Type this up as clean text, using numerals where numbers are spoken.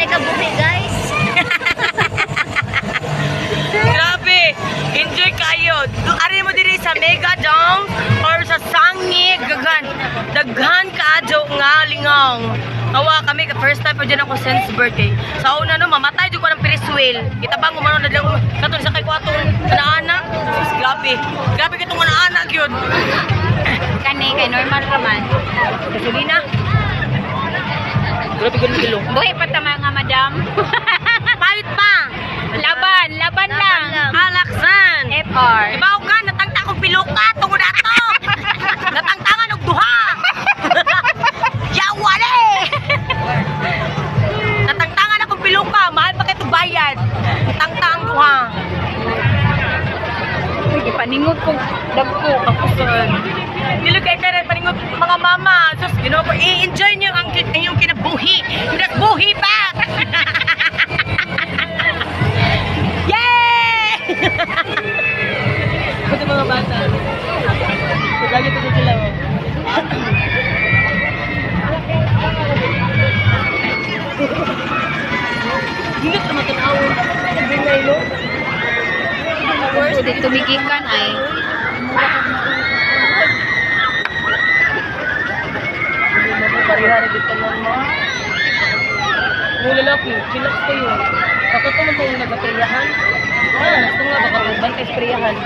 na kabuhi, guys. Grabe! Enjoy kayo. Ari mo diri sa Mega Dome or sa Sangig. Daghan. Daghan kaadyo nga lingaw. Awa kami ka first time pa dyan ako since birthday. Sa una no, mamatay jud ko ng Ferris wheel. Kita ba ngumano na lang katong sa kay ko atong anak. Sus, grabe. Grabe kitong anak gyud. Kani kay normal ra man. Gasolina. Grabe ganun kilo. Buhi pa ta mga madam. Payot pa. Laban, laban lang. Alaksan. FR. Ibaw ka, natangta akong piluka tungod ato. Natangtangan og duha. Yawale. Natangtangan akong piluka, mahal pa kay bayad. Natangta ang duha. Ipaningot kong dagko. Ako sir. Dili kay kay paningot mga mama. Sus, Ginoo ko, i-enjoy niyo ang inyong kinabuhi. Kinabuhi pa. Yay! Ito mga bata. Lagi ito sila. Oh. Hindi ka matanawon. Nagbingay mo. So, di tumigikan ay. Parihari dito lang mo. Mga lalaki, chillax kayo. Takot naman kayong nagapreyahan. Ah, gusto nga baka bantay sprayahan.